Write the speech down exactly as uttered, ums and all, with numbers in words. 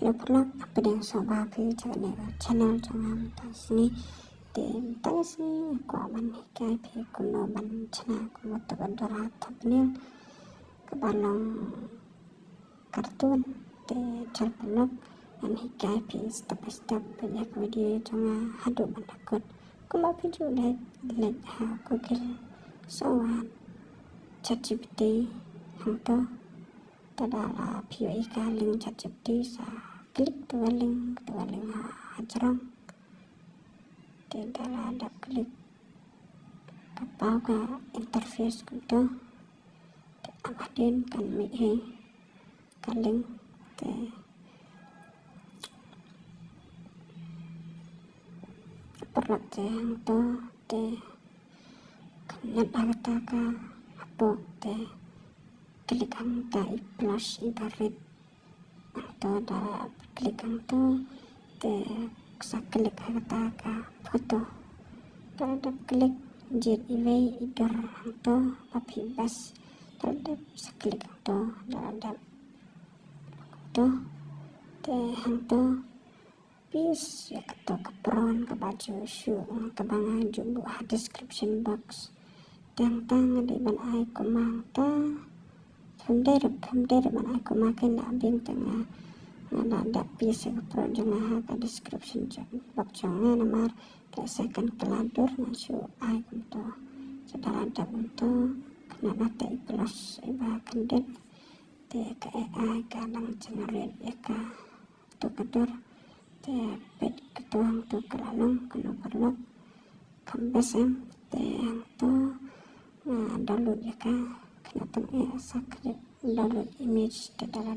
Hello paralok, pdiang sngewbha phi sha kane ka channel jong nga mynta ka sngi. Te mynta ka sngi nga kwah ban hikai phi kumno ban chna kumno ka dor ha thumbnail kaba long cartoon. Te chal paralok, ngan hikai phi step by step, peit ïa ka video jong nga haduh ban da kut. Kumba phi ju leit, leit ha Google, sa wan ChatGPT hangto. Te da la phi ïohi ka link ChatGPT, sa click to ka link, to ka link ha, hajrong. Te da la dep click, ka paw ka interface kumto. Te ap hadien kan mih hi ka link. Te paralok, te hangto te kane ba kata ka hapoh te click hangta i plus iba rit. Hangto da click hangto te sa click ha kata ka photo. Da la dep click, jied iwei i dor hangto ba phi best. Da la dep sa click hangto, da la dep hangto. Te hangto phi sa ïa kato ka background kaba ju shu, kaba nga ju buh ha description box. Te hangta nga dei ban ai kumba hangta. Phim dei ruh, phim dei ruh ban ai kumba kine, bad te nga, nga la dep phi sa ka background jong nga ha ka description jong, box jong nga namar te sa kan kylla dur, nga shu ai kumto. Sa da la dep kumto, kane na te i plus iba kyndit. Te ka A I ka dang generate ïa ka to ka dur. Te peit kato hangto ka la long, kano ka long. Kam best em, te hangto nga download ïa ka, kane tang eh sa ka download image, te da la